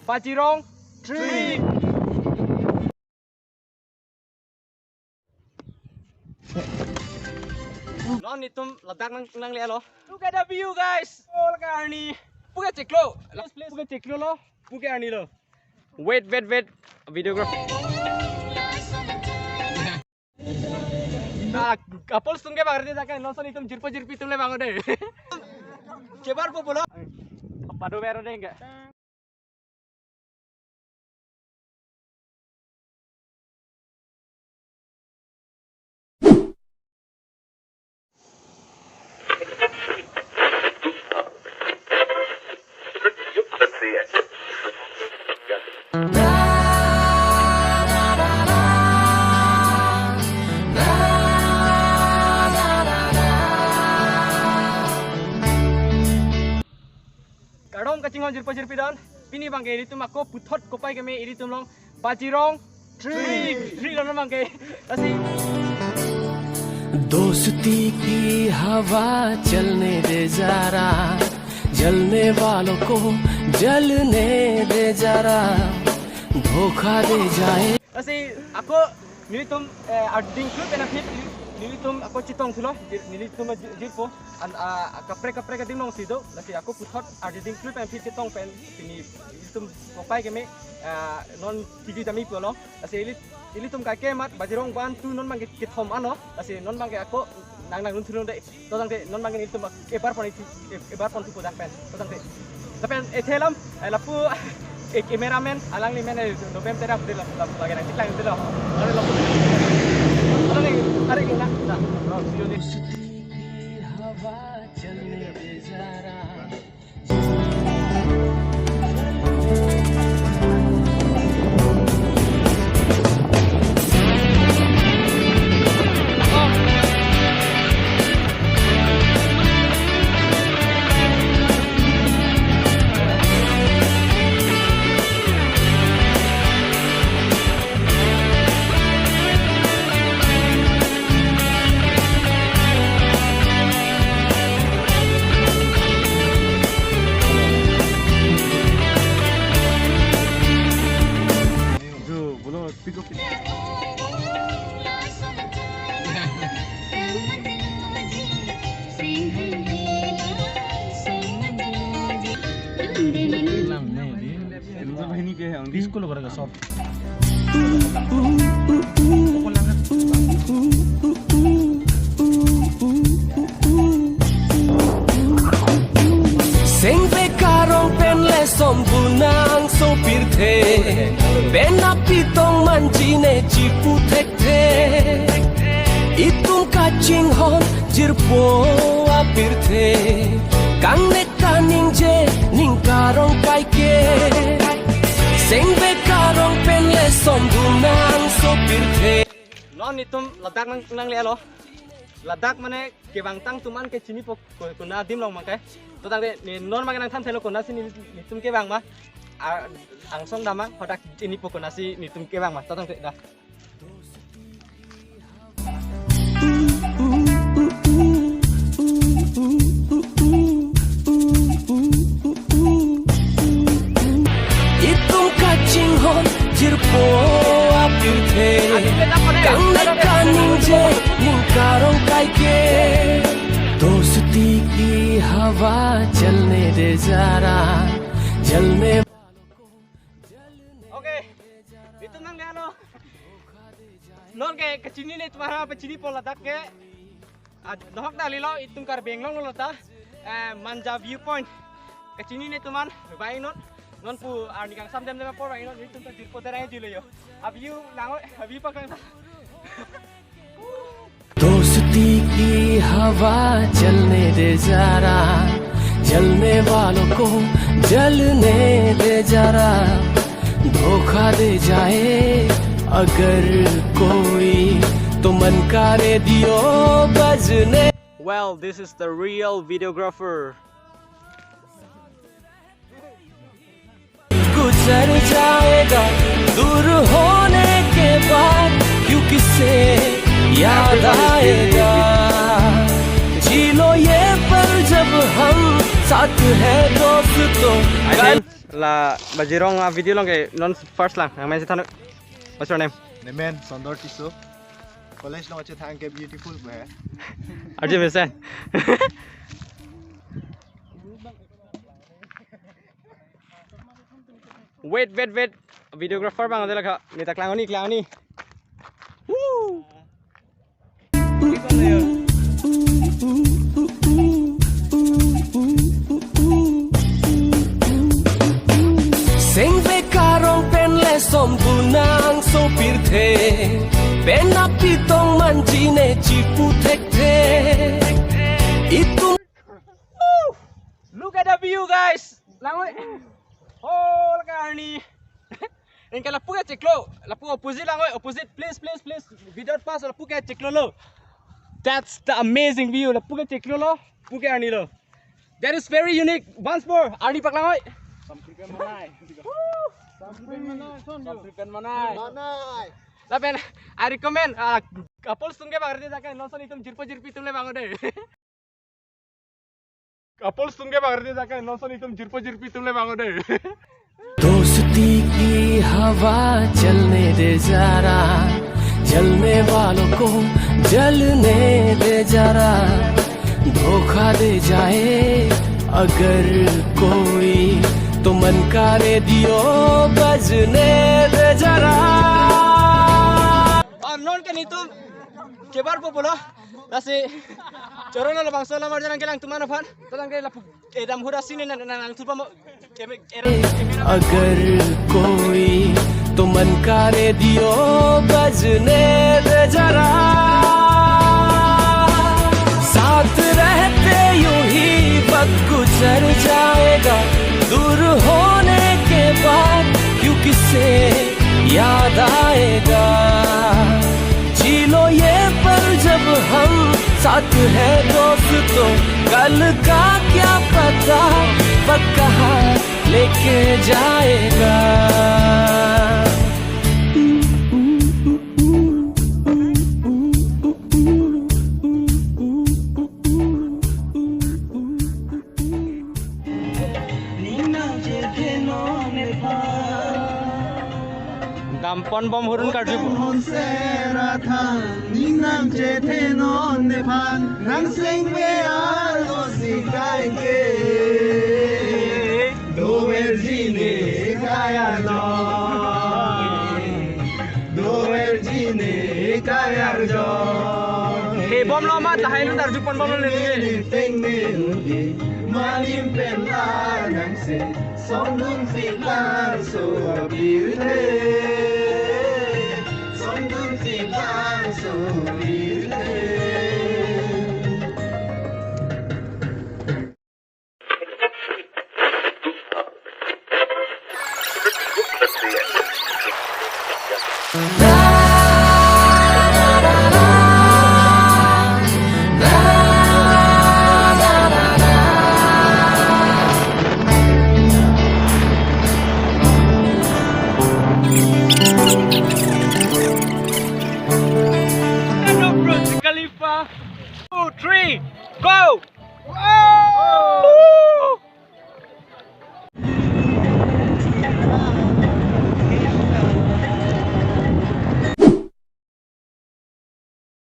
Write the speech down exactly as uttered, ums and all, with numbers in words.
Bajirong three. Non netum ladak nang nanglelo. Look at the view, guys. All karni. Puke chiklo. Last place. Puke chiklo lo. Puke arni lo. Wait, wait, wait. Videographer. Ah, couples atum ke bang rede jakai, non son netum jirpo jirpi atum le bang ode. Kebarpo pulo. Pado bero de enggak? Kardom kachinghon jirpo jirpi don. Pini abangke ilitum ako puthot kopai keme, ilitum along Bajirong three, three lo abangke. Lasi दोस्ती की हवा चलने दे जरा, जलने वालों को जलने दे जरा, धोखा दे जाए. Lasi ako nelitum, eh, arding klui pen aphi nelitum ako chetong thulo, nelitum ji-, jirpo an, ah, kaprek kaprek adim alongsi do. Lasi ako puthot arding klui pen aphi chetong pen pini ilitum kopai keme, ah, non T V dami pulo. Lasi ili, ilitum kaike mat Bajirong one, two, non abangke kethom anlo. Lasi non abangke ako nang nangdun thulong de. To tangte non abangke nelitum ebar pon thu, ebar pon thupo dak pen. To tangte. Lapen ethe alam, eh, lapu, eh, cameraman, alangli men, eh, nopem tera putih lapu, lapu lagi nang tiklang itu lo. Lalu lapu. Lalu nih, tarik nih, nak. Nah, oh, see you nih. School ko ka sob. Sengve karong pen le som bunang so pirthe, pen apitong manji ne chipu thekthe. Itum kachinghon jirpo apirthe, kangnek kaningje ning karong kaike. Sengve karong pen le som bunang so pirthe. Non netum ladak nang, nanglelo. Ladak mane kevang tang atum an ke chinipo ko-, konat adim along abangke. To tangte ne non abangke nangthan thelo konatsi ne, netum kevang ma. A, angsong dam ma, hadak chinipo konatsi netum kevang ma. To tangte dah. Itum kachinghon jirpo apirthe, kangnek kaningje ning karong kaike. दोस्ती की हवा चलने दे जरा, जलने Okay. Itum nanglelo. Non ke kachinine atum aphan pachinipo ladak ke. Ah, nohok dalilo itum Karbi Anglong lo ta. Eh, Manja viewpoint. Kachinine atum an, bang non. Non pu arni kangsam dem dem apor bang non, itum ta jirpo terang jilo yo. A view lang, a view paklang ta. दोस्ती की हवा चलने दे जरा, जलने वालों को जलने दे जरा, धोखा दे जाए अगर कोई, तो मन का रेडियो बजने. Well, this is the real videographer. गुजर जाएगा दूर होने के बाद, क्यों किसे याद आएगा? जी लो ये पल जब हम साथ है दोस्तों। Hi friends, la Bajirong a video along ke non first lang. Nangmen si thannon. What's your name? Nemen Sondor Tisso. College along chethang ke beautiful boy. Arjun Vincent. Wait, wait, wait. Videographer bang adalah kak. Neta klang oni, klang oni. Woo! Sengve karong pen le som tunang sopirthe, pen apitong manjine chipu thekthe. Itum Look at the view, guys. Langoi. Oh, look at Arni. Anke lapu ke chiklo, lapu opposite langoi, opposite. Please, please, please. Without pass, lapu ke chiklo lo. That's the amazing view. Lapu ke chiklo lo, lapu ke Arni lo. That is very unique. Once more, Arni pak langoi. Samprikan manai. Woo! Samprikan manai. Manai. Lapen, I recommend, uh, couples atum ke bang ardi jakai, non son itum jirpo jirpi atum le bang ode. Couples atum ke bang ardi jakai, non son itum jirpo jirpi atum le bang ode. दोस्ती की हवा चलने दे जरा, जलने वालों को जलने दे जरा, धोखा दे जाए अगर कोई, तो मन का रेडियो बजने दे जरा। Anon ke nitum kebar po pulo. Lasi choro lo labangso lamar janang kelang tuman aphan. Tadang ke lapu edam hura sini nang nang nang tupa mo. Keme era. अगर कोई, तो मन का रेडियो बजने दे जरा। साथ रहते यूं ही वक्त गुजर जाएगा, दूर होने के बाद क्यों किसे याद आएगा। जी लो ये पल जब हम साथ हैं दोस्तों, कल का क्या पता वक्त कहाँ लेके जाएगा। Dampon bom hurun karju. Dover jine kaya do. Dover jine kaya do. He bom lo ma tahai lu darju pon bom lo le. Teng me ude malim pen la nang se songdun si lang so birthe. Songdun si lang so birthe. Hello, Burj Khalifa. Two, three, go!